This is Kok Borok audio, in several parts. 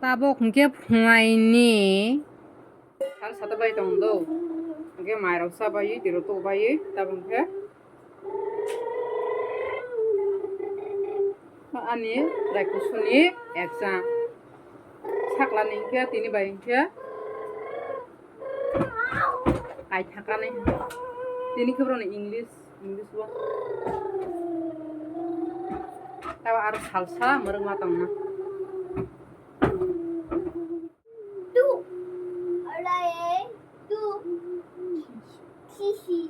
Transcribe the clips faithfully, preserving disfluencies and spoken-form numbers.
Tabok hwnkhe phunaini sal sata bai tong do. Hwnkhe mairok cha bai, tiro tok bai, tabok hwnkhe ani raikusuni exam. Saklani hwnkhe tini bai hwnkhe Ai thakani. Tini khe borokni English, English o. Tabo aro salsa mwrwkma tongna. Two. Alright. Two. Sisi.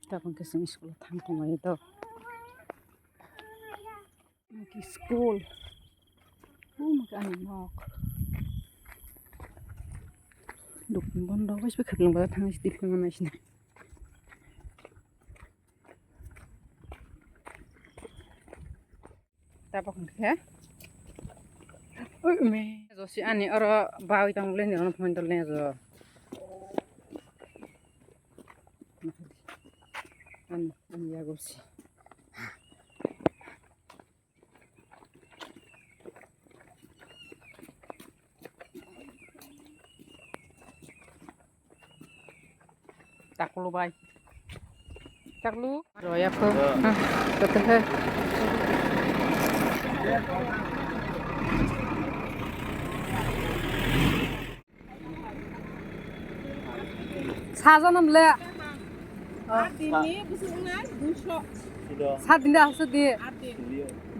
Tabuk khe chwng school o thang tonglai do. School. Omo khe ani nok. Dukun bondo, bai se khapang bai thang si twi phano naisina. Tabuk hwnkhe. Ui, me. Josi ani oro bawi tong le ni oro phone to le jo. Ani, ani yago si. Taklu bai. Taklu. Roya pho. Hah, betul he. Sajanam le. Aat din ni bwswk wngnai duiso. Sat din de, aswk di. Aat din.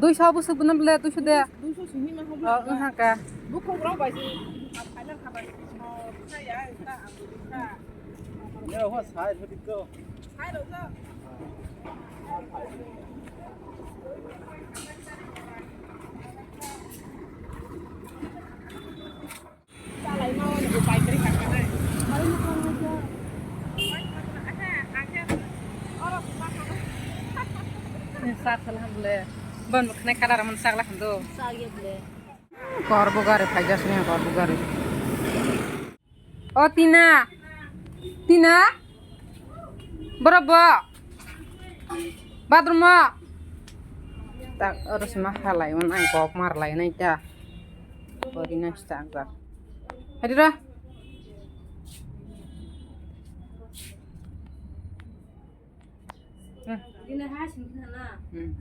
Duiso bwswk bwnam le, duiso de. Duiso simi ma hobla. Oh, wng haka. Bukhuk rok bai si. Final khabai. Oh, kaya, ita, aku ita. Ya, ho, sai, ho, dikko. Sai, rok, rok. Sak salam le. Bon, mukhnai kalar mon sak la khando. Kor bo gari phai jasni, kor bo gari. O Tina. Tina. Borok bo. Bathroom o. Tak, oro sima halai, man ang kok mar lai nai ta. Bori na sta ang tak. Hadi ra. Hmm. Hmm.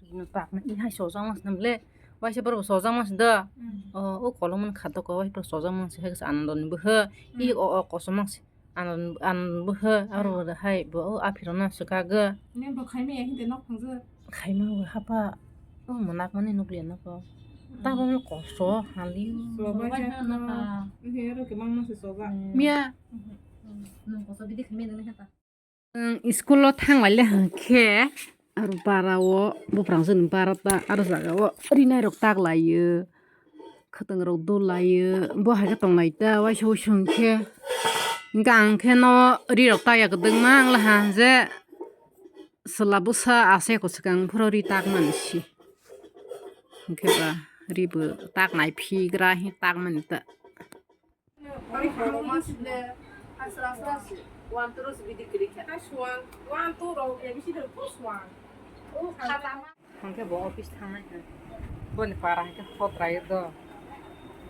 Rino tak na i hai sojak mang sinam le. Waisa borok sojak mang sin do. Hmm. O, o kolom man kha doko, waisa borok sojak mang sin hai khe anando ni bwhwi. Hmm. I o, o kosom mang sin. Anando, anando ni bwhwi, hmm, aro bo hai bo o aphiro no swkagwi. Ne bo khaimaya hinte nok phangsa. Khaima bo hapa. O mwnakmani nukliya noko. Hmm. Tabo no kosto hali. Sobai sobai sa na. Nokha. Nokha aro kemang mang se soba. Hmm. Miya. Hmm. Nung kosto bidi khaimaya nang kha ta. Nwng school o thang lai le hwnkhe, aro bara o, buprang chwng bara ta, aro jaga o rinai rok tak lai o, khwtwng rok dol lai o, bo hai khe tong lai ta, waisa waisa hwnkhe, hwnkhe ang khe no ri rok tak ya kwdwkma wng laha je, chwla bwsa ase ko swkang phuru ri tak mani si, hwnkhe ba ri bo tak nai phi gra hi tak mani ta. Hwnkhe bo office thangnai hwnkhe. Boni para hwnkhe Hotrai do.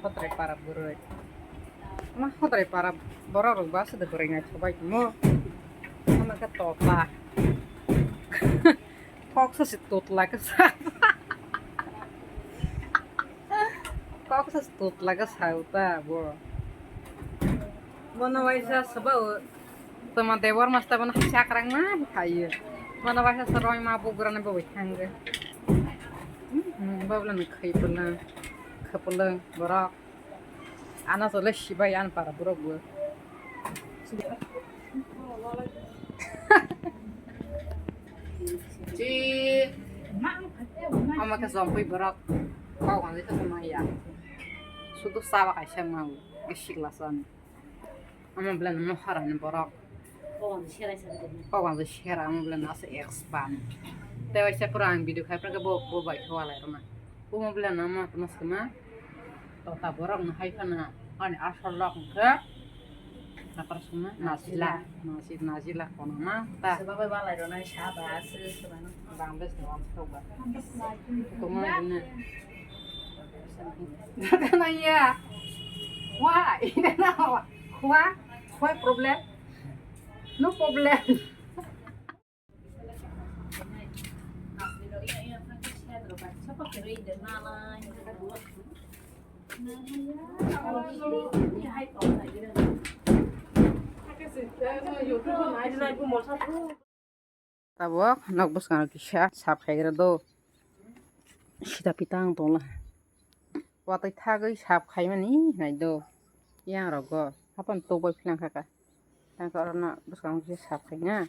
Hotrai para bwrwi. Ma Hotrai para borok rok ba aswk de bwrwi naithobai tongmo. Ama khe tota. Koksa se totla khe sa. Koksa se totla khe sa ta bo. Bono waisa swba o. Tama Debor masta bono chakrang na khayo. Bono waisa swroi ma bugrani bo bai thangge. Hmm, babla ni khai pala. Khapala borok. Ana sole sibai an para borok bo. Chi. Ama khe jompui borok. Kok ang khe ma ya. Sudu sawa kaisa ma. Sikla san. Ama bela no harani borok. Kok ang sera, ama bela no asa expert. Te waisa pura ang video khai pura bo bo bai thwalai rona. Bo ma bela no ma tuma sama. Tota borok no hai khana ani asol rok hwnkhe Napar suma nasila, nasi nasila kono ma ta. Sebab balai rona saba se sebab. Bangladesh ni wan thok ba. Tuma ini. Naya. Wah, ini na wah. Wah, wah problem. No problem. Tabuk nok bwskango kisa sap khaigra do. Sita pitang tongla. Watwi thagwi sap khaimani hinai do. Yang rogo hapan tokbai philang khaka. Tangkhe orono bwskango kisa sap khaina.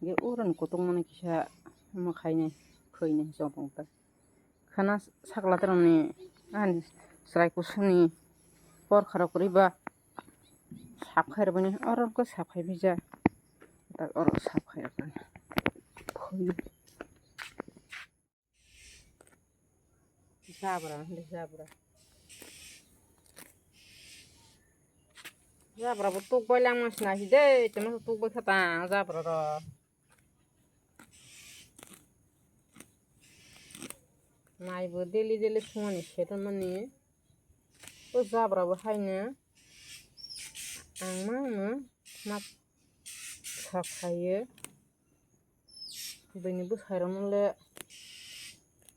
Ge uroni kutung mani kisa omo khainai, khainai chong tong ta. Khana sakla terani ani chwrai kusuni por kharo kwrwi ba sap khai rwbani oro khe sap khai bija. Tak oro sap khai rwbani. Jabra, jabra. Jabra bo tuk bai lang mas na hi de, tama tuk bai khata jabra ro. Naibo daily daily songmani setonmani. O jabrabo haino ang mano mat sak khaio. Bini bwsai rokno le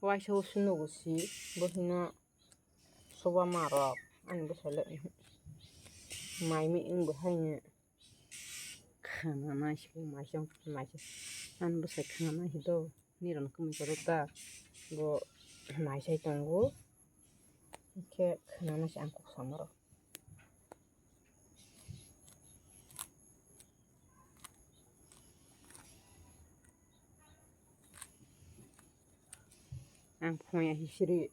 waisa o sunogo si, bo hino soba ma rok ani bwsai le mai mi wngbo haino. Khana nai si bo mai se, mai se. Ani bwsai khana nai si do. Nirok no kwmwi kwrwk ta. Bo mai sai tongo. Hwnkhe khana nai si ang kok sama rok. Ang phone ya hisiri.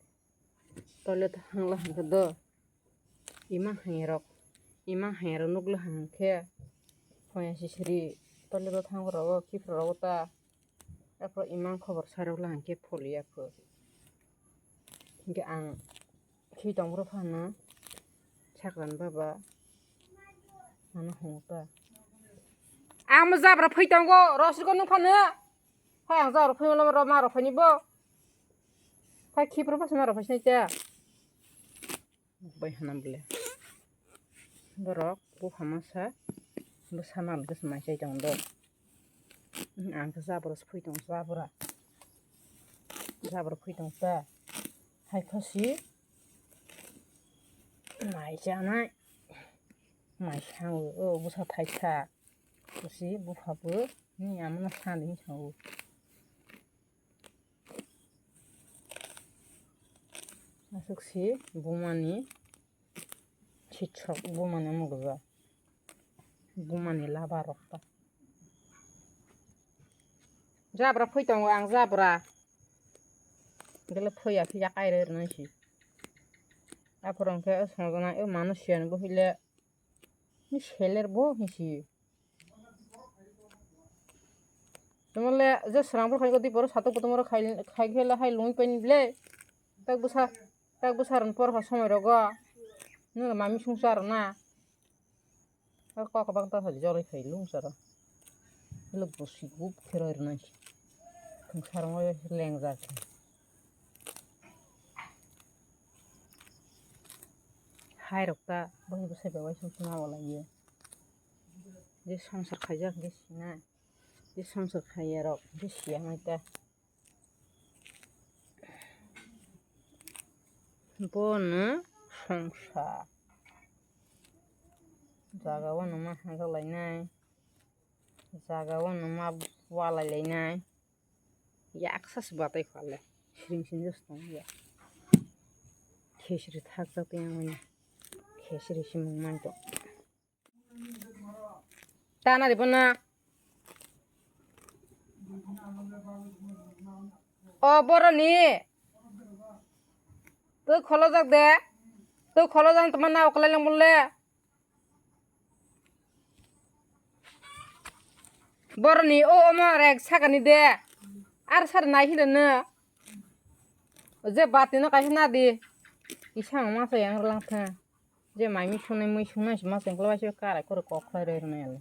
Toilet hangla hangkhe do. Imang hangyarok, imang hangyarok nukla hangkhe. Phoya sisiri toilet o thang rogo, khipra rogo ta. Aphuru imang khobor sairokla hangkhe pholiya pho. Hingkhe ang khi tongphuru phano sakran baba ano hwngo ta. Ang mo jabra phai tongo, rosriko nung phano. Hai ang jabra phai malo ro ma rok phai ni bo. Hai khipra basa ma rok phai sinai ta. Bai hana bole. Borok bupha masa bwsa nal khe mai chai tong do. Ang khe jabra se phai tong jabra. Jabra phai tong ta. Hai phosi mai chanai. Mai sao o bwsa thaisa. Phosi bupha bo ni amano sani sao. Aswk si bumani sitsok, bumani mugujak, bumani laba rok ta. Jabra phai tongo ang jabra. Gele phai ya phiya kairwi rwnai si. Aphuru hwnkhe o songjaknai o manusiani bo hile. Ni seler bo hinsi. Tamo le je srang bwrwi khai di boro satok botong boro khai khai khe le hai lungwi paini ble. Tak bwsa tak bwsa rwng por ha somoi rogo. Nwng mami sungsa rwna. Kok bang ta hali joroi khai lungsa ro. Lok bo si gup khe roi rwnai. Khungsa rwngwi lengjak. Hai rok ta bwsai bwsai bai waisuk sima bo lai ye. Je songsar khaijak hwnkhe sinai. Je songsar khaiyarok hwnkhe siya mai ta. Bono songsar. Jaga o no ma hajak lainai. Jaga o no ma walai lainai. Yaksa se batai kha le. Siring sing just tong ya. Khesri thak jak yang mani. Khesri simung mai tong. Tana de bona. O boroni. Tu kholo jak de. Tu kholo jak tama na oklai lang bole. Boroni o omo rek sakani de. Ar sar nai hino no. Je bati no kaisa na di. Isa ma sa yang lang tha. Je mai mi sunai mui sunai se ma sengkla bai se karai kore kok khlai roi rwnai ale.